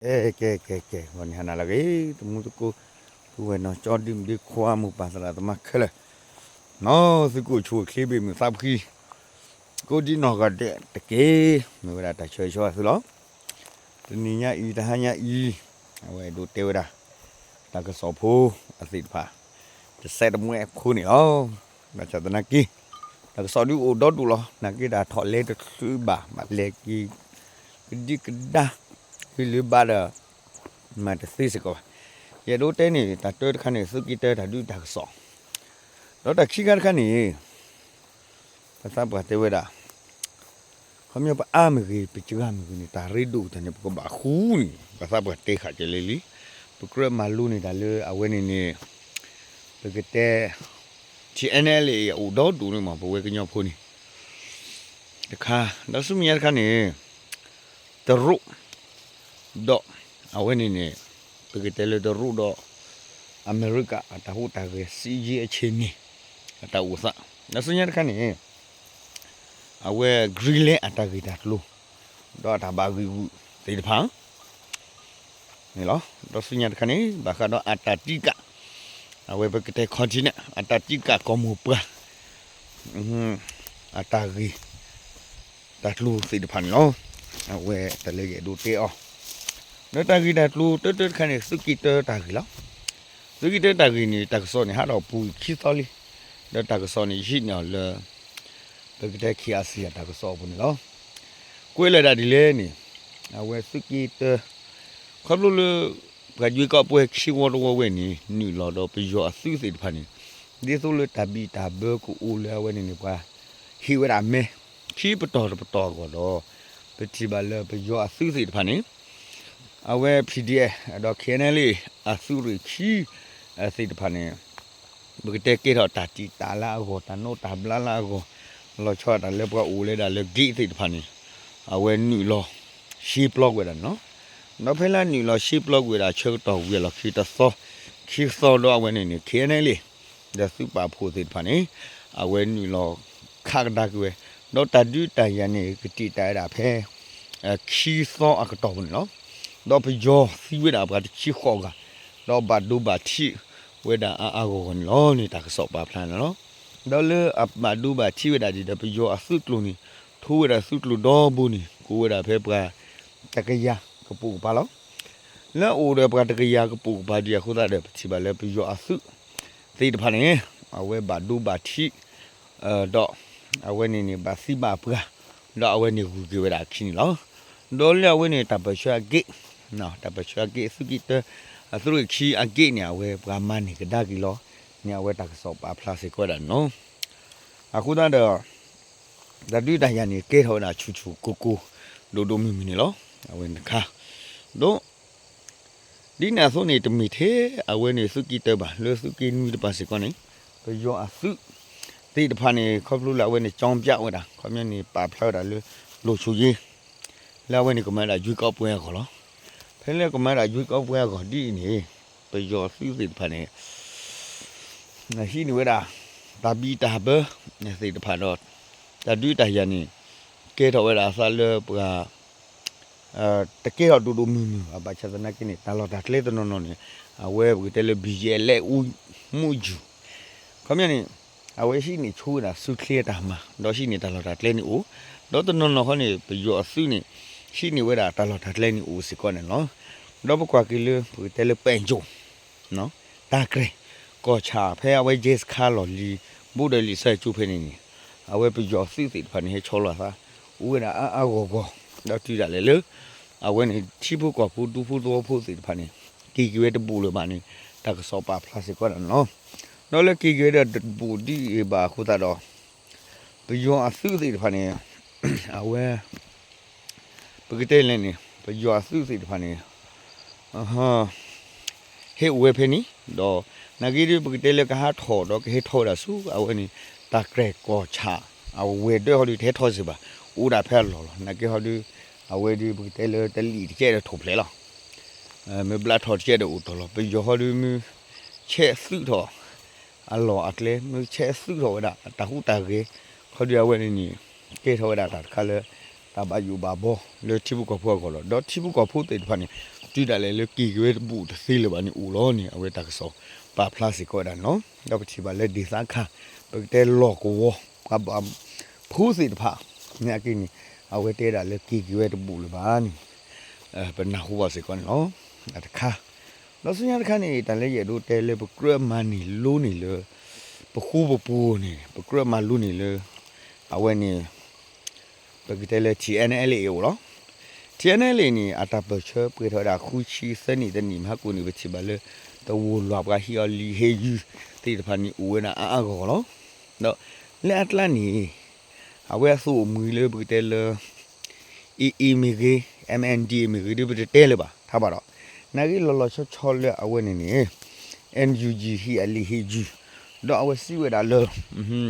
ကဲ ကဲ ကဲ ကဲ ဂီၤန့ၣ်ဟါနၤလၢအဂ့ၤ တမူတကိး ပုၢ်ဝဲၢ်နီၢ်ကၠီ ဒုၣ်မုၣ်ဒ့ခွါ မိၢ်ပၢ်သရၣ်သမါခဲလၢာ်, နီၢ်သုကအိၣ်ဆူၣ်အိၣ်ချ့ ဘၣ်မုာ်သးဖှံ, ကိးဒံနီၢ်ဂၤဒဲးတက့ၢ်. မ့ၢ်ဝဲဒၣ်တၢ်ဆၢဂ့ၤဆၢဝါသုလီၤ. တနံၤညါအံၤ တဟါညါအံၤ အဝဲအဲၣ်ဒိးတဲဝဲဒၣ် တၢ်ကစီၣ်ဖိအသ့ၣ်တဖၣ် တစဲးတမှဲအဃိန့ၣ်လီၤ. ဘၣ်ဆၣ်သနာ်က့ တၢ်ကစီၣ်ဒုးအိၣ်ဒီဒူၣ်လီၤ. နာ်က့တၢ်ထီၣ်လဲၤတချုးဘၣ် ဘၣ်လဲၤက့ၤ ကဒံကဒါ ဝံၤလၢဘၣ်ဒီး မၤတသ့စ့ၢ်ကီးဘၣ်. ယအဲၣ်ဒိးတဲန့ၣ် တၢ်တၢတခါန့ၣ် သုးက့တၢတၢ်ဒုးတၢ်ကစီၣ်, ဒီးတၢ်ခံခါတခါန့ၣ် ပသးပှၢ်တဲဝဲဒၣ် ခီပညီပအါမ့ၢ်ဂ့ၤ ပစှၤမ့ၢ်ဂ့ၤန့ၣ် တၢ်ရ့ဒိၣ်တၢ်န့ၣ် ပကဘၣ်ဃူန့ၣ် ပသးပှၢ်တဲဃာ်ကလဲာ်လံ. ပကြၢးမၤလိန့ၢ်တၢ်လၢအဝဲန့ၣ်န့ၣ် ပကတဲ ထံၣ်အဲနဲလၢအအိၣ်ဒီဒူၣ်န့ၣ်မး ပဝဲကညီဖိန့ၣ် တခါ ဒီးဆူမဲာ်ညါတခါန့ၣ် တရူး ဒီး အဝဲန့ၣ်န့ၣ် ပကတဲလၢတရူးဒီး အမဲရကၤ အတၢ်ဟူးတၢ်ဂဲၤ စစ်ရေးအခြေအနေ အတၢ်အိၣ်သး ဒီးဆူညါတခါန့ၣ် အဝဲ Greenland အတၢ်ဂ့ၢ်တၢ်ကျိၤ ဒီးအတၢ်ဘၣ်ဂံာ်ဂူာ်သ့ၣ်တဖၣ် န့ၣ်လီၤ. ဒီးဆူညါတခါန့ၣ် ဘၣ်ဃးဒီး Antarctica အဝဲပကတဲ continent Antarctica ကီၢ်မိၢ်ပှၢ် အတၢ်ဂ့ၢ် တၢ်ကျိၤသ့ၣ်တဖၣ်န့ၣ်လီၤ. အဝဲတၢ်လၢယအဲၣ်ဒိးတဲအီၤ ဒီးတၢ်ဂ့ၢ်တၢ်ကျိၤတၢတၢတခါန့ၣ် သုးက့တၢတၢ်ဂ့ၢ်လီၤ. သုးက့တၢတၢ်ဂ့ၢ်န့ၣ် တၢ်ကစီၣ်န့ၣ် ဟးထီၣ်ပူၤခံသီလံ. ဒီးတၢ်ကစီၣ်န့ၣ် ယဟံးန့ၢ်အီၤလၢ ပကတဲ KIC အတၢ်ကစီၣ်အပူၤန့ၣ်လီၤ. ကွဲးလၢဒၣ်ဒ်လဲၣ်န့ၣ် အဝဲသုးက့တၢ ခီဖျိလၢ ပှၤယွ့ကီးပွဲခံဝီတဝီဝဲန့ၣ် နုာ်လီၤဒီးပယီၤအသုးသ့ၣ်တဖၣ်န့ၣ် ဒ်သိးလၢတၢ်ဘံၣ်တၢ်ဘၢကအိၣ်လၢအဝဲန့ၣ်န့ၣ် ပှၤဟ့ၣ်ဝဲဒၣ်မဲ ခံပတီၢ်တပတီၢ်အဂီၢ်ဒီး ပထံၣ်ဘၣ်လၢပယီၤအသုးသ့ၣ်တဖၣ်န့ၣ် အဝဲ PDF ဒီး KNLA အသုးရ့ၣ်ခံ သ့ၣ်တဖၣ်န့ၣ် ပကတဲကဲထီၣ်တၢ်တံာ်တာ်လၢအဂီၢ် တၢ်နိးတၢ်ဘျါလၢအဂီၢ် လီၤဆီဒၣ်တၢ်လၢပှၤအိၣ်လၢဒၣ်လၢ gate သ့ၣ်တဖၣ်န့ၣ် အဝဲနုာ်လီၤ ရှဲပျီကွံာ်ဝဲဒၣ်န့ၣ်လီၤ. ဒီးဖဲလၢနုာ်လီၤရှဲပျီကွံာ်ဝဲဒၣ်ဆၢကတီၢ်ဝံၤအလီၢ်ခံတသီ ခံသီဒီးအဝဲန့ၣ်န့ၣ် KNLA ဒီးသုးပာ်ဖှိၣ်သ့ၣ်တဖၣ်န့ၣ် အဝဲနုာ်လီၤခးကဒါက့ၤဝဲ ဒီးတၢ်ဒုးတၢ်ယၤန့ၣ် ကတံာ်တာ်ဝဲဒၣ်ဖဲ ခံသီအကတီၢ်ပူၤန့ၣ်လီၤ. ဒီးပယီၤသံဝဲဒၣ်ပှၤတဆံဃိးဂၤ ဒီးဘၣ်ဒိဘၣ်ထံးဝဲဒၣ်အါအါဂီၢ်ဂီၢ်န့ၣ်လီၤန့ၣ် တၢ်ကစီၣ်ပာ်ဖျါန့ၣ်လီၤ. ဒီးလၢအဘၣ်ဒိဘၣ်ထံးဝဲဒၣ်ဒ်ဒီး ပယီၤအသုးကျိၤန့ၣ် ထိဝဲဒၣ်သုးကျိၤဒီဘိန့ၣ် ကအိၣ်ဝဲဒၣ်ဖဲပှၤ တကယၤကပိာ်ကပၤလီၤ. လၢအအိၣ်ဒီးပှၤတကယၤကပိာ်ကပၤဒံးအဃိသတးဒီး ပထံၣ်ဘၣ်လၢပယီၤအသုးသ့ၣ်တဖၣ်န့ၣ် အဝဲဘၣ်ဒိဘၣ်ထံး ဒီး အဝဲန့ၣ်န့ၣ် ဘၣ်သံဘၣ်ပှၢ် ဒီးအဝဲန့ၣ်ဂုၤက့ၤဝဲဒၣ်အခံန့ၣ်လီၤ. ဒီးလၢအဝဲန့ၣ် တၢ်ပၢၢ်ဆၢအက့ၣ် တၢ်ပၢၢ်ဆၢအက့ၣ် သုးက့တၢ အသုးရ့ၣ်ခံအက့ၣ်န့ၣ် အဝဲပှၤမၤန့ၢ်ကဒါက့ၤလီၤန့ၣ် အဝဲတၢ်ကစီၣ်ပာ်ဖျါစ့ၢ်ကီးဝဲဒၣ်န့ၣ်လီၤ. အဃိသတးဒီး တၢ်ဒုးတၢ်ယၤန့ၣ် ကဲထီၣ်ဝဲဒၣ်ဆူၣ်ဆူၣ်ကိၢ်ကိၢ် ဒိၣ်ဒိၣ်မုၢ်မုၢ်န့ၣ်လီၤ. အဝဲန့ၣ်တခါ ဒီး ဒ်န့ၣ်အသိးန့ၣ် တမ့ၢ်ထဲအဝဲန့ၣ်သုးက့တၢဘၣ် လၢသုးက့နွံတပၤစ့ၢ်ကီးန့ၣ် ပယီၤအသုးသ့ၣ်တဖၣ်န့ၣ် ခီဖျိလၢအဝဲန့ၣ် ကၠီပၠးဝဲဒၣ် ခီပညီန့ၣ် ပာ်ဖျါဝဲဒၣ်လၢ လိာ်ဆိၣ်ယ့ လၢအဝဲန့ၣ်ကမၤဒၣ်ယွ့ကီးပွဲအဂီၢ်လီၤ. ဖဲလၢကမၤဒၣ်ယွ့ကီးပွဲအဂီၢ်ဒ်အံၤန့ၣ် ပယီၤအသုးသ့ၣ်တဖၣ်န့ၣ် ဟံးန့ၢ်ဝဲဒၣ် တၢ်ဘံၣ်တၢ်ဘၢသ့ၣ်တဖၣ်ဒီး တၢ်ဒုးတၢ်ယၤန့ၣ် ကဲထီၣ်ဝဲဒၣ်အသးလၢပှၤ တကဲထီၣ်ဒိၣ်ဒိၣ်မုၢ်မုၢ်ဘၣ် ဘၣ်ဆၣ်သနာ်က့န့ၣ် တၢ်လီၢ်တၢ်ကျဲတနီၤနီၤန့ၣ် အဝဲပကတဲလၢ ဘံၣ်ယဲၢ်လဲၣ်အူ မူယူၢ် ခီပညီန့ၣ် အဝဲဟံးန့ၢ်ဆိဝဲဒၣ်ဆူၣ်ချ့အတၢ်မၤ ဒီးဟံးန့ၢ်တၢ်လီၢ်တၢ်ကျဲန့ၣ်အိၣ် ဒီးတနီၤနီၤခီန့ၣ် ပယီၤအသုးန့ၣ် ဟံးန့ၢ်ဝဲဒၣ်တၢ်လီၢ်တၢ်ကျဲန့ၣ်အိၣ်စ့ၢ်ကီးန့ၣ်လီၤ. ဒီးပကွၢ်က့ၤလၢ ပကတဲလၢပဲၣ်ကၠိၣ် တၢ်ကြဲၢ် ကီၢ်ဆၣ် ဖဲအဝဲယဲၢ်စခါလီၢ်လံၤ ဘိးဒၢးလံာ်စဲးကၠိဖဲန့ၣ်န့ၣ် အဝဲပယီၤသုးသ့ၣ်တဖၣ်န့ၣ် ဟဲဆီလီၤအသး အိၣ်ဝဲဒၣ်အါအါဂီၢ်ဂီၢ် ဒီးတုၤဒၣ်လဲာ်လၢ အဝဲန့ၣ် ထံဖိကီၢ်ဖိဒူဖိသဝီဖိသ့ၣ်တဖၣ်န့ၣ် က့ၤက့ၤဝဲတဘူးလၢၤဘၣ်န့ၣ် တၢ်ကစီၣ်ပာ်ဖျါစ့ၢ်ကီးဒၣ်န့ၣ်လီၤ. ဒီးလၢက့ၤက့ၤဝဲဒၣ်တဘူးဒ်အံၤဘၣ်အဃိသတးဒီး ပယီၤအသုးသ့ၣ်တဖၣ်န့ၣ် အဝဲ ပကတဲလဲၣ်န့ၣ် ပယီၤအသုးသ့ၣ်တဖၣ်န့ၣ် ဟဲအိၣ်ဝဲဖဲန့ၣ် ဒီး နာ်က့ဒ်ပကတဲလၢကဟးထီၣ်ဒီးကဟဲထီၣ်ဝဲဒၣ်ဆူ အဝဲန့ၣ် တၢ်ကြဲၢ်ကီၢ်ဆၣ် အဝဲဒၢဟီဒုး တဟဲထီၣ်စ့ၢ်ဘၣ် အိၣ်ဒၣ်ဖဲအလီၢ်လီၤ. နာ်က့ဟီဒုး အဝဲဒုး ပကတဲလၢတလံာ်တကဲဒီးထိၣ်ဖျဲးလီၤ. မ့ၢ်ဘျးထီၣ်တကဲဒီးအိၣ်တီၢ်လီၤ. ပယီၤဟီဒုးမ့ၢ် ဆဲးသုးထီၣ် အလီၢ်အကျဲ မ့ၢ်ဆဲးသုးထီၣ်ဝဲဒၣ် တၢ်ဟူးတၢ်ဂဲၤ ခီဒုးအဝဲန့ၣ်န့ၣ် ကဲထီၣ်ဝဲဒၣ်တၢ်တခါလၢ တၢ်ဘၣ်ယိၣ်ဘၣ်ဘီ လၢထံဖိကီၢ်ဖိအဂီၢ်လီၤ. ဒီးထံဖိကီၢ်ဖိသ့ၣ်တဖၣ်န့ၣ် တုၤဒၣ်လဲာ်လၢက့ၤက့ၤဝဲတဘူးတသ့လၢၤဘၣ်န့ၣ်အိၣ်လီၤန့ၣ် အဝဲတၢ်ကစီၣ်ပာ်ဖျါစ့ၢ်ကီးဝဲဒၣ်န့ၣ်လီၤ. ဒီးပထံၣ်ဘၣ်လၢဒ့ၣ်သးခါ ပကတဲလီၢ်ကဝီၤ ပှၤဘၣ်ဖှူသ့ၣ်တဖၣ် နာ်က့န့ၣ် အဝဲတဲဒၣ်လၢက့ၤက့ၤဝဲတဘူးလၢၤဘၣ်န့ၣ် ပနၢ်ဟူဘၣ်စ့ၢ်ကီးန့ၣ်လီၤ. အတခါ ဒီးဆူညါတခါန့ၣ် တၢ်လၢယအဲၣ်ဒိးတဲလၢ ပကြၢးမၤန့ၢ်လိန့ၢ်လၢ ပဃူပပူၤန့ၣ် ပကြၢးမၤလိန့ၢ်လၢ အဝဲန့ၣ် ပကတဲလၢ ထံၣ်အဲၣ်နဲၣ်လ့ၣ်အံၤအိၣ်လီၤ. ထံၣ်အဲၣ်နဲၣ်လ့ၣ်န့ၣ် အတၢ်ပၢၢ်ဆၢပှဲၤထီၣ်ဝဲဒၣ်ဃုဆံသၢနံၣ်တနံၣ်မဟါကိၣ်န့ၣ် ပထံၣ်ဘၣ်လၢ တဝိၢ်လွံၢ်ပှၤဟ့ၣ်အီၤလံာ်ဟ့ၣ်ယုၢ်သ့ၣ်တဖၣ်န့ၣ် အိၣ်ဝဲဒၣ်အါအါဂီၢ်ဂီၢ်လီၤ. ဒီးလၢအကျါန့ၣ် အဝဲအသိၣ်အမှံၤလၢပကတဲလၢ AA မ့ၢ်ဂ့ၤ MNDAA မ့ၢ်ဂ့ၤဒီး ပတတဲလၢၤဘၣ် ထါဘၣ်ဒီး နာ်က့လီၤလီၤဆီဆီလၢအဝဲန့ၣ်န့ၣ် NUG ဟ့ၣ်အလံာ်ဟ့ၣ်ယုၢ် ဒီးအဝဲစံးဝဲဒၣ်လၢ ခီ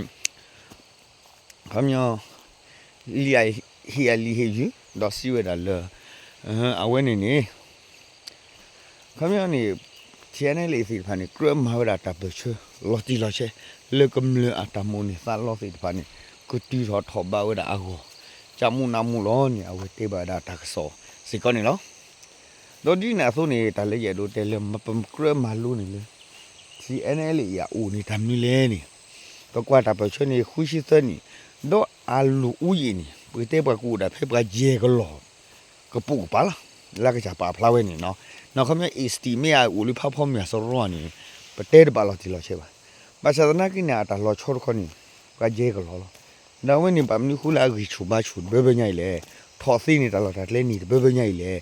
ပညီ လံာ်ဟ့ၣ်အလံာ်ဟ့ၣ်ယုၢ် ဒီးစံးဝဲဒၣ်လၢ အဝဲန့ၣ်န့ၣ် ခီပညီန့ၣ် ထံၣ်အဲၣ်နဲၣ်လ့ၣ်သ့ၣ်တဖၣ်န့ၣ် ကြၢးမၤဝဲဒၣ်တၢ်ပၢၢ်ဆၢ လီၤတံၢ်လီၤဆဲး လၢကမျၢၢ်အတၢ်မိၣ်န့ၢ်သးလီသ့ၣ်တဖၣ်န့ၣ် ကတုၤထီၣ်ထီၣ်ဘးဝဲဒၣ်အဂီၢ် ကမူနးမူလီၤန့ၣ် အဝဲတဲဘၣ်ဝဲဒၣ်တၢ်ကစီၣ်စ့ၢ်ကီးန့ၣ်လီၤ. ဒီးဒ်န့ၣ်အသိးန့ၣ် တၢ်လၢယအဲၣ်ဒိးတဲလၢ ပကြၢးမၤလိန့ၣ်လၢ ထံၣ်အဲၣ်နဲၣ်လ့ၣ်အံၤအအိၣ်န့ၣ် တၢ်မနုၤလဲၣ်န့ၣ် ပကွၢ်တၢ်ပၢၢ်ဆၢန့ၣ် ဃုဆံသၢနံၣ် ဒီးအလိၣ်အူယံာ်န့ၣ် ပကတဲပှၤကအိၣ်ဒၣ်ဖဲပှၤယဲၢ်ကလီၢ် ကပိာ်ကပၤလီၤ. လၢကစၢ်ပာ်ဖျါဝဲန့ၣ်နီၤ နီၢ်ခီပညီ estimate မ့ၢ်အအိၣ်လၢဖးဖီမ့ၢ်အစရီန့ၣ် ပတဲတဘၣ်လီၤတံၢ်လီၤဆဲးဘၣ်. ဘၣ်ဆၣ်သနာ်က့န့ၣ် အတၢ်လီၤဆီတခီန့ၣ် ပှၤယဲၢ်ကလီၢ်လီၤ. ဒီးအဝဲန့ၣ် ဘၣ်မနုၤဃိလၢအဂံၢ်ဆူၣ်ဘါဆူၣ်တဘၢဘၢညါအံၤလဲၣ်, ထီၣ်သ့န့ၣ်တၢ်လီၢ်တၢ်ကျဲန့ၣ်တဘၢဘၢညါအံၤလဲၣ်.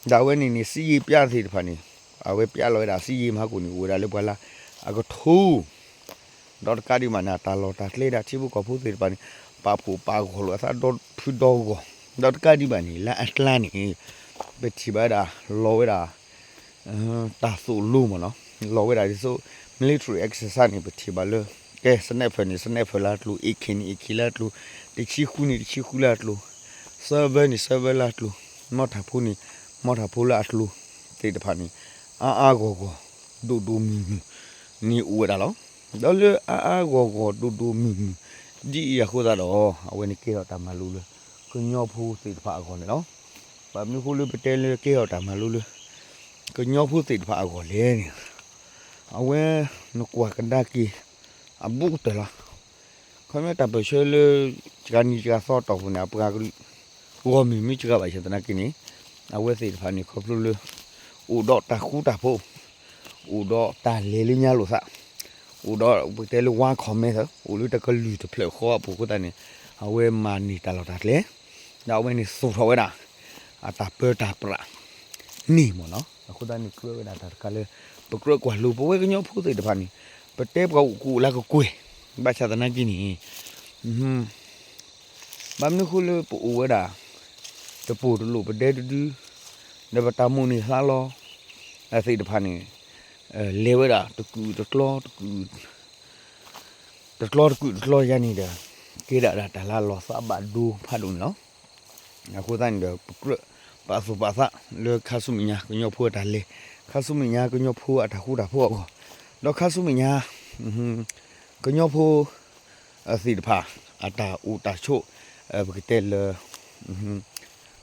ဒီးအဝဲန့ၣ်န့ၣ် စံယ့ပျးသ့ၣ်တဖၣ်န့ၣ် အဝဲပျးလီၤဝဲဒၣ်စံယ့မဟါကိၣ်န့ၣ် အိၣ်ဝဲဒၣ်လၢပှၤလၢအကထိ ဒီးတကးဒံးဘၣ်န့ၣ် တၢ်လီၢ်တၢ်ကျဲဒၣ်ထံဖိကီၢ်ဖိသ့ၣ်တဖၣ်န့ၣ် ပာ်ဖှိၣ်ပာ်ဂီၢ်လိာ်အသးဒီဖုဒီဂီၢ်, ဒီးတကးဒံးဘၣ်န့ၣ် လၢအကျါန့ၣ် ပထံၣ်ဘၣ်ဝဲဒၣ် လီၤဝဲဒၣ် တၢ်သိၣ်လိမ့ၢ်နီၤ, လီၤဝဲဒၣ်ဒ်သိး military exercise န့ၣ် ပထံၣ်ဘၣ်လၢ ကဲ sniper န့ၣ် sniper လၢအကျိၤ, AK န့ၣ် AK လၢအကျိၤ, တဆံဃုန့ၣ် တဆံဃုလၢအကျိၤ, စၢဘၢန့ၣ် စၢဘၢလၢအကျိၤ, မီၢ်ထၣ်ဖိန့ၣ် မီၢ်ထၣ်ဖိလၢအကျိၤ သ့ၣ်တဖၣ်န့ၣ် အါအါဂီၢ်ဂီၢ် ဒိၣ်ဒိၣ်မုၢ်မုၢ် န့ၣ်အိၣ်ဝဲဒၣ်လီၤ. ဒီးလၢအါအါဂီၢ်ဂီၢ်ဒိၣ်ဒိၣ်မုၢ်မုၢ် ဒ်အံၤအဃိသတးဒီး အဝဲန့ၣ်ကဲထီၣ်တၢ်မၤလိလၢ ကညီဖိသ့ၣ်တဖၣ်အဂီၢ်န့ၣ်လီၤ. ဘၣ်မနုၤဃိလၢပတဲလၢကဲထီၣ်တၢ်မၤလိလၢ ကညီဖိသ့ၣ်တဖၣ်အဂီၢ်လဲၣ်န့ၣ် အဝဲနကွၢ်ကဒါက့ၤ အဘူးကတၢၢ်လီၤ. ခီပညီတၢ်ပၢၢ်ဆၢလၢ စှၤနံၤစှၤသီအတီၢ်ပူၤန့ၣ် အပှၤဂီၢ်မုၢ်မ့ၢ်စှၤဘၣ်ဆၣ်သနာ်က့န့ၣ် အဝဲသ့ၣ်တဖၣ်န့ၣ် ခီဖျိလၢ အိၣ်ဒီးတၢ်ဃူတၢ်ဖိး, အိၣ်ဒီးတၢ်လဲၤလၢညါလိာ်သး, အိၣ်ဒီးပကတဲလၢ one command အိၣ်လၢတကလုာ်တဖျၢၣ်ဃီအပူၤအဃိသတးန့ၣ် အဝဲမၤန့ၢ်တၢ်လီၢ်တၢ်ကျဲ, ဒီးအဝဲန့ၣ်သိၣ်ထီၣ်ဝဲဒၣ် အတၢ်ပၢတၢ်ပြး န့ၣ်မ့ၢ်နီၤ. အဃိသတးန့ၣ် ကြၢးဝဲဒၣ်တၢ်တခါလၢ ပကြၢးကွၢ်လိ ပဝဲကညီဖိသ့ၣ်တဖၣ်န့ၣ် ပတဲပှၤအိၣ်ကအိၣ်လၢကကွဲၢ်, ဘၣ်ဆၣ်သနာ်က့န့ၣ် ဘၣ်မနုၤဃိလၢပအိၣ်ဝဲဒၣ် တပိၢ်တလိၣ်ပဒဲတဒု ဒီးပတၢ်မိၣ်န့ၢ်သးလီ အသ့ၣ်တဖၣ်န့ၣ် လဲၤဝဲဒၣ်တကုာ်တကျီ တကုာ် တကျီတကုာ်တကျီယါန့ၣ်ဒီး ကဲဒၣ်ဒၣ်တၢ်လၢအလီၤသးဘၣ်ဒိဖးဒိၣ်န့ၣ်လီၤ. အဃိသတးန့ၣ်ဒီး ပကြၢးပာ်သူၣ်ပာ်သးလၢ ခါဆူမဲာ်ညါ ကညီဖိအတၢ်လဲၤ, ခါဆူမဲာ်ညါ ကညီဖိအတၢ်ဃူတၢ်ဖိးအဂီၢ်, ဒီးခါဆူမဲာ်ညါ ကညီဖိ သ့ၣ်တဖၣ် အတၢ်အိၣ်တၢ်ဆိး ပကတဲလၢ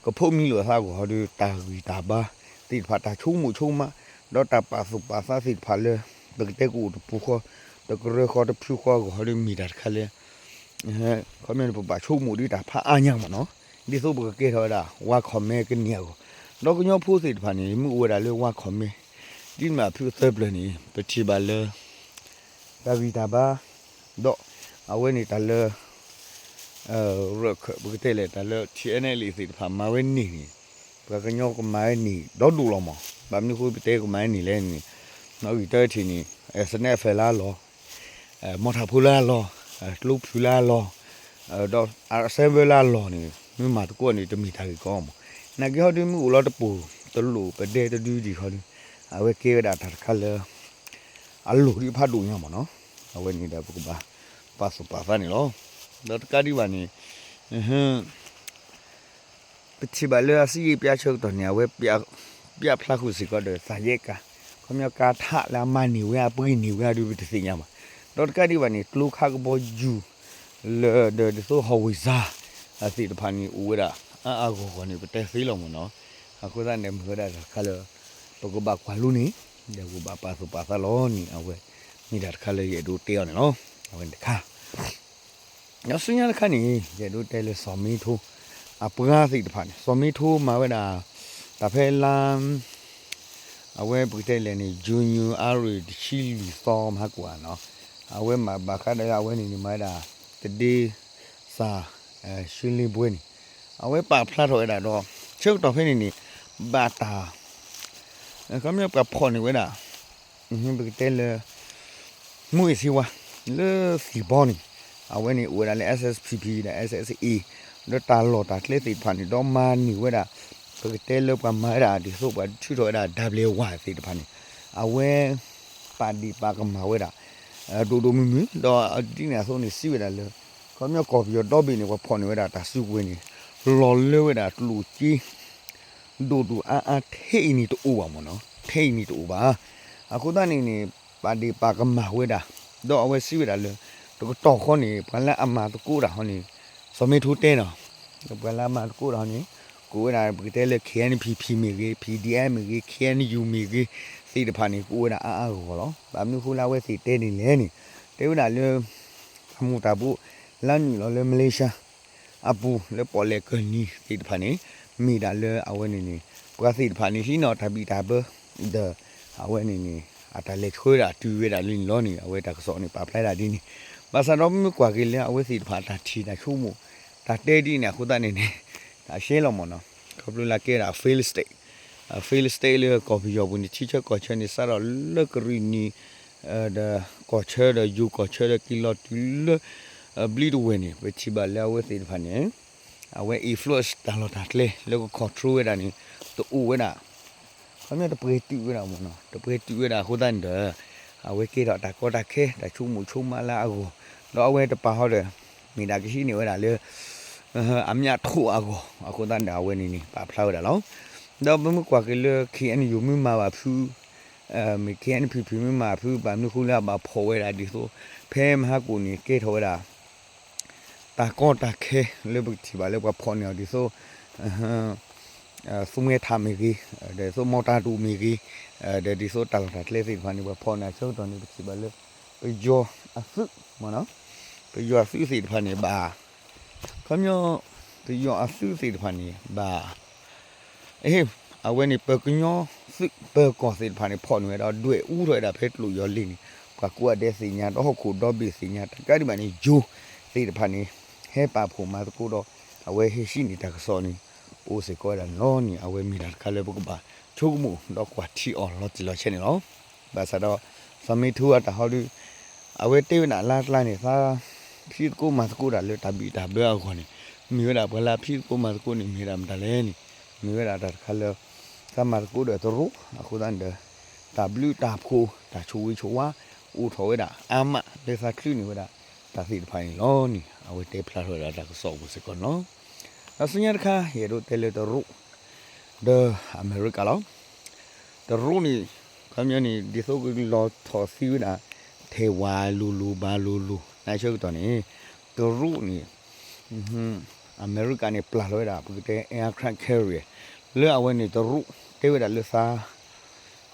ကဖိးမံလိာ်အသးအဂီၢ်ဒီး တၢ်ဂံၢ်တၢ်ဘါသ့ၣ်တဖၣ် တၢ်ဆိကမိၣ်ဆိကမး ဒီးတၢ်ပာ်သူၣ်ပာ်သးသ့ၣ်တဖၣ်လၢ ပကတဲကအိၣ်တပူၤဃီ တကရၢဃီတဖုဃီအဂီၢ်ဒီး မ့ၢ်တၢ်တခါလၢ ခီပညီန့ၣ် ပဘၣ်ဆိကမိၣ်ဒ်တၢ်ဖးအါညါမ့ၢ်နီၤ, ဒ်သိးပကကဲထီၣ်ဝဲဒၣ် one command ကန့ၢ်အဂီၢ်, ဒီးကညီဖိသ့ၣ်တဖၣ်န့ၣ် မ့ၢ်အိၣ်ဝဲဒၣ်လၢ one command ဒ်မ့ၢ်အဖုအသၢပျၢၤန့ၣ် ပထံၣ်ဘၣ်လၢ တၢ်ဂံၢ်တၢ်ဘါ ဒီးအဝဲန့ၣ်တၢ်လၢ ရၢၢ်ခၢၣ် ပကတဲလဲၣ် တၢ်လၢ TNLA သ့ၣ်တဖၣ်မၤဝဲန့ၣ်န့ၣ် ပှၤကညီကမၤဝဲန့ၣ် ဒီဒိၣ်လီၤမး, ဘၣ်မနုၤဃိပတဲကမၤဝဲန့ၣ်လဲၣ်န့ၣ် နီၣ်ဂံၢ်တၢထံၣ်န့ၣ် sniper လၢအလီၢ်, မီၢ်ထၣ်ဖိလၢအလီၢ်, ကျိဖုလၢအလီၢ်, ဒီး အစဲဘၢလၢအလီၢ်န့ၣ် မ့ၢ်မၤသကိးန့ၣ် တမ့ၢ်တၢ်ဂ့ၢ်ကီမး, နာ်က့ဟီဒုးမ့ၢ်အိၣ်လီၤတပိၢ် တလိၣ်ပဒဲတဒုဒံးဟီဒုး အဝဲကဲဝဲဒၣ်တၢ်တခါလၢ အလိၣ်ဒံးဖးဒိၣ်ညါမးနီၤ, အဝဲန့ၣ်ဒီးပကဘၣ်ပာ်သူၣ်ပာ်သးန့ၣ်လီၤ. ဒီးတကးဒံးဘၣ်န့ၣ် ပထံၣ်ဘၣ်လၢအစံးယ့ၣ်ပျးဆၢကတီၢ်န့ၣ် အဝဲ ပျးဖျါဃုာ်စ့ၢ်ကီးဒီး သးယဲၢ်ကၤ, ခီပညီကၤထးလၢအမၤန့ၢ်ဝဲ အပှ့ၤန့ၢ်ဝဲအဒုးပတသ့ၣ်ညါဘၣ်. ဒီးတကးဒံးဘၣ်န့ၣ် ကျိခါကဘီယူၤ လၢဒီးဒ်သိး howitzer အသ့ၣ်တဖၣ်န့ၣ် အိၣ်ဝဲဒၣ် အါအါဂီၢ်ဂီၢ်န့ၣ် ပတဲသ့လီၤမးနီၤ, အဃိသတးန့ၣ် မ့ၢ်ဝဲဒၣ်တၢ်တခါလၢ ပကဘၣ်ကွၢ်လူန့ၣ် ဒီးပကဘၣ်ပာ်သူၣ်ပာ်သးလီၤန့ၣ် အဝဲ မ့ၢ်တၢ်တခါလၢယအဲၣ်ဒိးတဲအီၤန့ၣ်လီၤ. အဝဲန့ၣ်တခါ ဒီးဆူညါတခါန့ၣ် ယအဲၣ်ဒိးတဲလၢစီၤမ့ထိ အပှၤသ့ၣ်တဖၣ်န့ၣ် စီၤမ့ထိမၤဝဲဒၣ် တၢ်ဖဲလါ အဝဲပကတဲလဲၣ်န့ၣ် January တဆံလွံၢ်သီမဟါကိၣ်ဧါနီၤ, အဝဲမၤဘၣ်ဃးဒီးအဝဲန့ၣ်န့ၣ် မၤဝဲဒၣ် တဒ့စၢ် ရှုလ့ဘွဲန့ၣ် အဝဲပာ်ဖျါထီၣ်ဝဲဒၣ်ဒီး ဆၢကတီၢ်ဖဲန့ၣ်န့ၣ် ဘၣ်တၢ် ခီပညီပှၤဖီၣ်န့ၢ်ဝဲဒၣ် ပကတဲလၢ မူးယစ်ဆေးဝါး လၢသံၣ်ဘီန့ၣ် အဝဲန့ၣ်အိၣ်ဝဲဒၣ်လၢ S S P P ဒီး S S A ဒီးတၢ်လီၢ်တၢ်ကျဲသ့ၣ်တဖၣ်န့ၣ် ဒီးမၤန့ၢ်ဝဲဒၣ် ပကတဲလၢပှၤမၤဝဲဒၣ်ဒ်သိးပှၤထုးထီၣ်ဝဲဒၣ် W Y သ့ၣ်တဖၣ်န့ၣ် အဝဲ ပာ်ဒ့ၣ်ပာ်ကမၣ်ဝဲဒၣ် ဒိၣ်ဒိၣ်မုၢ်မုၢ် ဒီးဒ်န့ၣ်အသိးန့ၣ် စံးဝဲဒၣ်လၢ ခီပညီကီၢ်ပယီၤဒီဘ့ၣ်န့ၣ် ပှၤဖီၣ်န့ၢ်ဝဲဒၣ်တၢ်စုကဝဲၤန့ၣ် လီၤလၢဝဲဒၣ်ကျိၣ်စ့ ဒိၣ်ဒိၣ်အါအါ ထဲအံၤန့ၣ်တအိၣ်ဘၣ်မ့ၢ်နီၤ, ထဲအံၤန့ၣ်တအိၣ်ဘၣ်. အဃိသတးန့ၣ်န့ၣ် ပာ်ဒ့ၣ်ပာ်ကမၣ်ဝဲဒၣ် ဒီးအဝဲစံးဝဲဒၣ်လၢ တကတီၢ်ဃီန့ၣ် ပှၤလၢအမၤသကိးတၢ်ဟီန့ၣ် စီၤမ့ထိတဲနီၤ, ပှၤလၢအမၤသကိးတၢ်ဟီန့ၣ် ကိးဝဲဒၣ်ပကတဲလၢ K N P P မ့ၢ်ဂ့ၤ, P D F မ့ၢ်ဂ့ၤ, K N U မ့ၢ်ဂ့ၤ သ့ၣ်တဖၣ်န့ၣ် ကိးဝဲဒၣ်အါအါဂီၢ်ဂီၢ်လီၤ. ဘၣ်မနုၤဃိလၢအဝဲသ့ၣ်တဲန့ၣ်လဲၣ်န့ၣ် တဲဝဲဒၣ်လၢ တၢ်မူၤတၢ်ဘှီး လၢနုာ်လီၤလၢ Malaysia အပူၤလၢပီၣ်လဲၣ်ကၢၢ်နံၤသ့ၣ်တဖၣ်န့ၣ် မ့ၢ်ဒၣ်လၢအဝဲန့ၣ်န့ၣ် ပှၤသ့ၣ်တဖၣ်န့ၣ်ဟံးန့ၢ်တၢ်ဘံၣ်တၢ်ဘၢ ဒီး အဝဲန့ၣ်န့ၣ် အတၢ်လဲၤဆှၢဒၣ်တုၤဝဲဒၣ်လၢန့ၣ်လီၤန့ၣ် အဝဲတၢ်ကစီၣ်န့ၣ် ပာ်ဖျါဒၣ်ဒ်န့ၣ် ဘၣ်ဆၣ်ဒီးမ့ၢ်ကွၢ်က့ၤလၢအဝဲသ့ၣ်တဖၣ်တၢ်ထံၣ်တၢ်ဆိကမိၣ် တၢ်တဲဒ်န့ၣ် အဃိသတးန့ၣ်န့ၣ် တၢ်ရှဲလီၤမ့ၢ်နီၤ, ခီဖျိလၢကဲဒၣ် fail state, fail state လၢကီၢ်ပယီၤပူၤန့ၣ် ထံဆၢကီၢ်ဆၢန့ၣ် စးထီၣ်လၢကရံၣ်နံၤ ဒီးကီၢ်ဆၢဒီးယိၤကီၢ်ဆၢဒီးက့ၤလီၤတုၤလၢ ဘျံးတဝဲၢ်န့ၣ် ပထံၣ်ဘၣ်လၢအဝဲသ့ၣ်တဖၣ်န့ၣ် အဝဲ influence တၢ်လီၢ်တၢ်ကျဲလၢက control ဝဲဒၣ်န့ၣ် တအိၣ်ဝဲဒၣ် ခီပညီတပှဲၤတုာ်ဝဲဒၣ်မ့ၢ်နီၤ, တပှဲၤတုာ်ဝဲဒၣ်အဃိသတးန့ၣ်ဒီး အဝဲကဲထီၣ်တၢ်ကီတၢ်ခဲ တၢ်ဆိကမိၣ်ဆိကမးလၢအဂီၢ်, ဒီးအဝဲတပာ်ဟီဒီး မ့ၢ်ဒၣ်ကဟံးန့ၢ်ဝဲဒၣ်လၢ အမြတ်ထိုးအဂီၢ် အဃိသတးန့ၣ်ဒီး အဝဲန့ၣ်န့ၣ် ပာ်ဖျါဝဲဒၣ်လီၤ. ဒီးပမ့ၢ်ကွၢ်က့ၤလၢ K N U မ့ၢ်မၤဘၣ်ဖု မ့ၢ် K N P P မ့ၢ်မၤဖု ဘၣ်မနုၤဃိလၢအဘၣ်ဖီၣ်ဝဲဒၣ်ဒ်သိး ဖဲမဟါကိၣ်န့ၣ် ကဲထီၣ်ဝဲဒၣ် တၢ်ကီတၢ်ခဲလၢပကထံၣ်ဘၣ်လၢပှၤဖီၣ်န့ၢ်အီၤဒ်သိး သူမဲထးမ့ၢ်ဂ့ၤ, ဒီးသိးမီၢ်တၢ်ဒိၣ်မ့ၢ်ဂ့ၤ, ဒီးဒ်သိးတၢ်လီၢ်တၢ်ကျဲသ့ၣ်တဖၣ်န့ၣ် ပှၤဖီၣ်န့ၢ်အဆၢကတီၢ်န့ၣ် ပထံၣ်ဘၣ်လၢ ပယီၤအသုးမ့ၢ်နီၤ, ပယီၤအသုးသ့ၣ်တဖၣ်န့ၣ်ဘၣ် ခီပညီ ပယီၤအသုးသ့ၣ်တဖၣ်န့ၣ် ဘၣ် အဝဲန့ၣ် ပကညီသုးပၢၤကီၢ်သ့ၣ်တဖၣ်န့ၣ် ဖီၣ်န့ၢ်ဝဲဒီး ဒွဲၣ်အူထီၣ်ဝဲဒၣ်ဖဲကျိၣ်ယီၤလ့ၣ်န့ၣ် ပှၤကိးဂၤဒဲးသ့ၣ်ညါ ဒီးဟီၣ်ခိၣ်ဒီဘ့ၣ်သ့ၣ်ညါ တကးဒံးဘၣ်န့ၣ် ယိၤသ့ၣ်တဖၣ်န့ၣ် ဟဲပာ်ဖှိၣ်မၤသကိးဒီး အဝဲဟဲဟံးန့ၢ်တၢ်ကစီၣ်န့ၣ် အိၣ်စ့ၢ်ကီးဝဲဒၣ်န့ၣ်လီၤန့ၣ် အဝဲမ့ၢ်တၢ်တခါလၢပကဘၣ်ဆိကမိၣ်ဒီးကွၢ်ထံအီၤလီၤတံၢ်လီၤဆဲးန့ၣ်လီၤ. ဘၣ်ဆၣ်ဒီး စီၤမ့ထိအတၢ်ဟီဒု အဝဲတဲဝဲဒၣ်လၢအကျါန့ၣ် သးဖံးသကိးမၤသကိးတၢ်လၢတၢ်ဘံၣ်တၢ်ဘၢအဂီၢ်န့ၣ် မ့ၢ်ဝဲဒၣ်ပှၤလၢအဖံးသကိးမၤသကိးန့ၣ် မ့ၢ်ဝဲဒၣ်မတၤလဲၣ်န့ၣ် မ့ၢ်ဝဲဒၣ်တၢ်တခါလၢ သးမၤသကိးဒီးတရူး အဃိသတးန့ၣ်ဒီး တၢ်ဘျုးတၢ်ဖှိၣ် တၢ်ဆိၣ်ဂ့ၤဆိၣ်ဝါ အိၣ်ထီၣ်ဝဲဒၣ်အါမးလၢသးချုးန့ၢ်ဝဲဒၣ် တၢ်သ့ၣ်တဖၣ်န့ၣ်လီၤန့ၣ် အဝဲတဲဖျါထီၣ်ဝဲဒၣ်တၢ်ကစီၣ်အပူၤစ့ၢ်ကီးန့ၣ်လီၤ. ဒီးဆူညါတခါ ယအဲၣ်ဒိးတဲလၢတရူး ဒီးအမဲရကၤလီၤ. တရူးန့ၣ် ခီပညီန့ၣ် ဒ်သိးကလီၤထီၣ်သံဝဲဒၣ် ထဲဝၤလိၤလိၤဘၣ်လိၤလိၤ နဆၢကတီၢ်န့ၣ် တရူးန့ၣ် အမဲရကၤန့ၣ် ပျၢ်လီၤဝဲဒၣ် ပကတဲ aircraft carrier လၢအဝဲန့ၣ်တရူး တဲဝဲဒၣ်လၢသး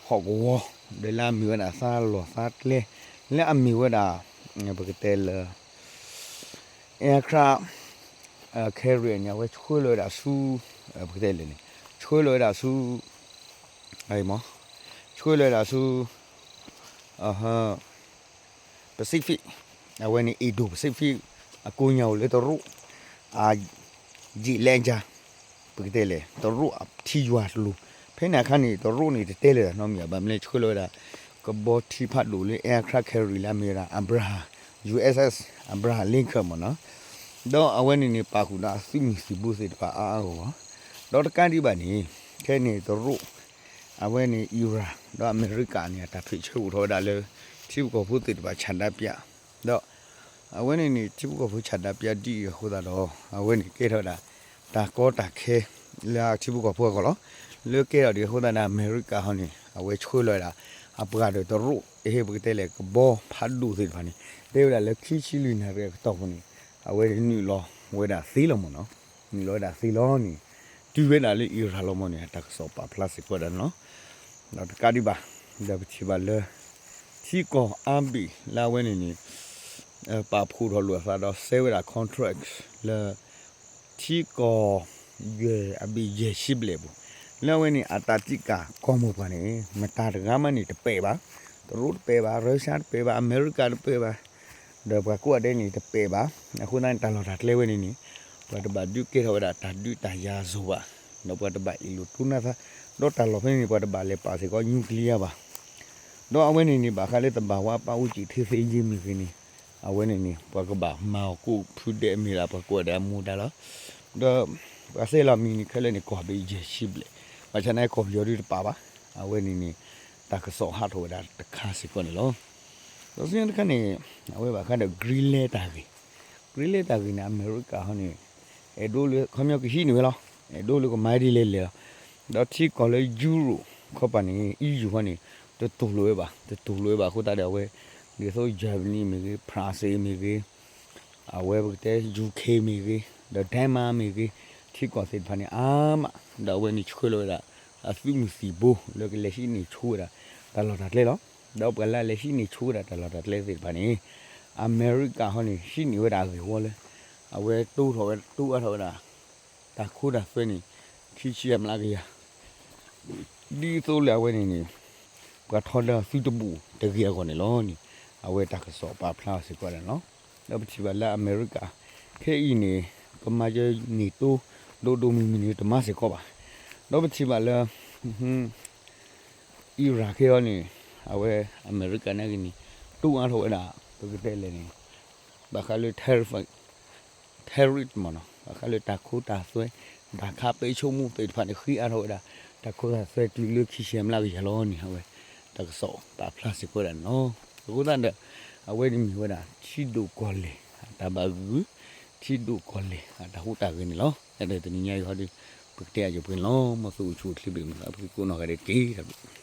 ဟီၣ်ကဝီၤ ဒီးလၢအမ့ၢ်ဝဲဒၣ်သးလီၢ်သးကျဲ လၢအမ့ၢ်ဝဲဒၣ် ပကတဲလၢ aircraft carrier န့ၣ် အဝဲဆှၢလီၤဝဲဒၣ်ဆူ ပကတဲလဲၣ်န့ၣ် ဆှၢလီၤဝဲဒၣ်ဆူ ဆှၢလီၤဝဲဒၣ်ဆူ Pacific အဝဲန့ၣ် Indo-Pacific အကိးညါအိၣ်လၢတရူး အ ယံာ်လဲၣ်ယါ ပကတဲလဲၣ် တရူးအထံယွၤတလိၤ ဖဲန့ၣ်အခါန့ၣ် တရူးန့ၣ် တတဲလၢၤတၢ်နီတမံၤဘၣ် ဘၣ်မနုၤလဲၣ် ဆှၢလီၤဝဲဒၣ် ကဘီထံဖးဒိၣ်လၢ aircraft carrier လၢအမ့ၢ်ဝဲဒၣ် Abraham U S S Abraham Lincoln မ့ၢ်နီၤ ဒီးအဝဲန့ၣ်န့ၣ် ပာ်ဃုာ်ဒီးအသုးမုၢ်သံၣ်ဘိသ့ၣ်တဖၣ်အါအါဂီၢ်ဂီၢ် ဒီးတကးဒံးဘၣ်န့ၣ် ခဲန့ၣ်တရူး အဝဲန့ၣ် Iran ဒီးအမဲရကၤန့ၣ် အတၢ်ဖ့ၣ်ဆၢအိၣ်ထီၣ်ဝဲဒၣ်လၢ ထံဖိကီၢ်ဖိသ့ၣ်တဖၣ်ဆန္ဒပြ ဒီး အဝဲန့ၣ်န့ၣ် ထံဖိကီၢ်ဖိဆန္ဒပြဒ်အံၤအဃိသတးဒီး အဝဲန့ၣ်ကဲထီၣ်ဝဲဒၣ် တၢ်ကီတၢ်ခဲ လၢထံဖိကီၢ်ဖိအဂီၢ်လီၤ. လၢကဲထီၣ်ဒ်အဃိသတးဒီး အမဲရကၤဟီန့ၣ် အဝဲဆှၢလီၤဝဲဒၣ် အပှၤဒီးတရူး အဟ့ၣ်ပကတဲလဲၣ် ကဘီဖးဒိၣ်သ့ၣ်တဖၣ်န့ၣ် တဲဝဲဒၣ်လၢခံဆံလွံၢ်နၣ်ရံၣ်အကတီၢ်ပူၤန့ၣ် အဝဲနုာ်လီၤဝဲဒၣ်သ့လီၤမ့ၢ်နီၤ. နုာ်လီၤဝဲဒၣ်သ့လီၤန့ၣ် တုၤဝဲဒၣ်လၢ Iran လီၤမ့ၢ်န့ၣ် တၢ်ကစီၣ်ပာ်ဖျါစ့ၢ်ကီးဝဲဒၣ်န့ၣ်လီၤ. ဒီးတကးဒံးဘၣ်, ဒီးပထံၣ်ဘၣ်လၢ ထံကီၢ်အါဘ့ၣ်လၢအဝဲန့ၣ်န့ၣ် ပာ်ဖှိၣ်ထီၣ်လိာ်အသးဒီးစဲဝဲဒၣ် contract လၢ ထံကီၢ် ယဲၢ်အဘ့ၣ်ယဲၢ်ဆံဘျဲၣ်ပူၤ, လၢအဝဲန့ၣ် Antarctica ကီၢ်မိၢ်ပှၢ်န့ၣ် မတၤတဂၤမးန့ၣ်တပဲာ်ဘၣ်, တရူးတပဲာ်ဘၣ်, ရၢရှါတပဲာ်ဘၣ်, အမဲရကၤတပဲာ်ဘၣ်, ဒီးပှၤကိးဂၤဒဲးန့ၣ်တပဲာ်ဘၣ်. အဃိသတးန့ၣ် တၢ်လီၢ်တၢ်ကျဲဝဲန့ၣ်န့ၣ် ပှၤတဘၣ်ဒုးကဲထီၣ်ဝဲဒၣ်တၢ်ဒုးတၢ်ယၤအစိၤဘၣ်, ဒီးပှၤတဘၣ်အ့ၣ်လိာ်တူၢ်နၢ်သး, ဒီးတၢ်လီၢ်ဖဲန့ၣ်န့ၣ် ပှၤတဘၣ်လဲၤပာ်စ့ၢ်ကီး nuclear ဘၣ်. ဒီးအဝဲန့ၣ်န့ၣ် ဘၣ်ဃးလၢသဘာဝပတ်ဝန်းကျင် ထိန်းသိမ်းရေး မ့ၢ်ဂ့ၤန့ၣ် အဝဲန့ၣ်န့ၣ် ပှၤကဘၣ်မၤအီၤကိးဖုဒဲးမ့ၢ်ဒၣ် ပှၤကိးဂၤဒဲးအမူဒါလီၤ. ဒီးပှၤစဲလီၤမံၤန့ၣ် ခဲလၢာ်န့ၣ် ကီၢ်ဘ့ၣ်ယဲၢ်ဆံဘျဲၣ်, ဘၣ်ဆၣ်န့ၣ် ကီၢ်ပယီၤဒုးတပာ်ဘၣ်. အဝဲန့ၣ်န့ၣ် တၢ်ကစီၣ်ဟးထီၣ်ဝဲဒၣ်တခါစ့ၢ်ကီးန့ၣ်လီၤ. ဒီးဆူညါတခါန့ၣ် အဝဲဘၣ်ဃးဒီး Greenland တၢ်ဂ့ၢ်, Greenland တၢ်ဂ့ၢ်န့ၣ် အမဲရကၤဟီန့ၣ် အဲၣ်ဒိးလၢ ခီပညီကဟံးန့ၢ်ဝဲလီၤ. အဲၣ်ဒိးလၢကမၤဒ်လဲၣ်လဲၣ်လီၤ. ဒီးထံကီၢ်လၢ Europe ခီပၤန့ၣ် EU ဟီန့ၣ် တတူၢ်လိာ်ဝဲဘၣ်, တတူၢ်လိာ်ဝဲဘၣ်အဃိသတးဒီး အဝဲ ဒ်သိး Germany မ့ၢ်ဂ့ၤ, France မ့ၢ်ဂ့ၤ, အဝဲပကတဲ UK မ့ၢ်ဂ့ၤ, ဒီး Denmark မ့ၢ်ဂ့ၤ, ထံကီၢ်သ့ၣ်တဖၣ်န့ၣ် အါမး, ဒီးအဝဲန့ၣ်ဆှၢလီၤဝဲဒၣ် အသုးမုၢ်သံၣ်ဘိ လၢကလဲၤဟံးန့ၢ်ဆိဝဲဒၣ် တၢ်လီၢ်တၢ်ကျဲလီၤ. ဒီးပှၤလၢအလဲၤဟံးန့ၢ်ဆိဝဲဒၣ်တၢ်လီၢ်တၢ်ကျဲသ့ၣ်တဖၣ်န့ၣ် အမဲရကၤဟီန့ၣ် ဟံးန့ၢ်ဝဲဒၣ်အဂ့ၢ်ဝီလၢ အဝဲတိၢ်ထီၣ်ဝဲ တိၢ်အါထီၣ်ဝဲဒၣ် တၢ်ခိတၢ်သွဲန့ၣ် ခံဆံမျးကယၤ ဒ်သိးလၢအဝဲန့ၣ်န့ၣ် ပှၤထီဒါသုးတဘူၣ်တဂ့ၤအဂီၢ်န့ၣ်လီၤန့ၣ် အဝဲတၢ်ကစီၣ်ပာ်ဖျါစ့ၢ်ကီးဒၣ်န့ၣ်လီၤ. ဒီးပထံၣ်ဘၣ်လၢအမဲရကၤ ခဲအံၤန့ၣ် ကမၤယဲ NATO ဒိၣ်ဒိၣ်မုၢ်မုၢ်န့ၣ် တမၤစ့ၢ်ကီးဘၣ်. ဒီးပထံၣ်ဘၣ်လၢ Iraq ခဲအံၤန့ၣ် အဝဲအမဲရကၤန့ၣ်ဂ့ၤန့ၣ် တိၢ်အါထီၣ်ဝဲဒၣ် ပကတဲလဲၣ်န့ၣ် ဘၣ်ဃးလၢ tariff tariff မ့ၢ်နီၤ ဘၣ်ဃးလၢတၢ်ခိတၢ်သွဲ တၢ်ခးပဲဆိကမိၣ်သ့ၣ်တဖၣ်န့ၣ် ဃ့အါထီၣ်ဝဲဒၣ် တၢ်ခိတၢ်သွဲတုၤလၢခံဆံမျးကယၤလီၤန့ၣ် အဝဲ တၢ်ကစီၣ်ပာ်ဖျါစ့ၢ်ကီးဝဲဒၣ်န့ၣ်လီၤ. အဃိသတးဒီး အဝဲန့ၣ်မ့ၢ်ဝဲဒၣ် ထံဒိၣ်ကီၢ်လဲၢ် အတၢ်ဘၣ်ဂုာ် ထံဒိၣ်ကီၢ်လဲၢ်အတၢ်ဟူးတၢ်ဂဲၤန့ၣ်လီၤ. ဒီးတနံၤညါအံၤဟီဒီး ပကတဲအယိာ်ပှဲၤန့ၣ်လီၤ. မ်သုအိၣ်ဆူၣ်အိၣ်ချ့ဘၣ်မုာ် ပကကိးနီၢ်ဂၤဒဲးတက့ၢ်.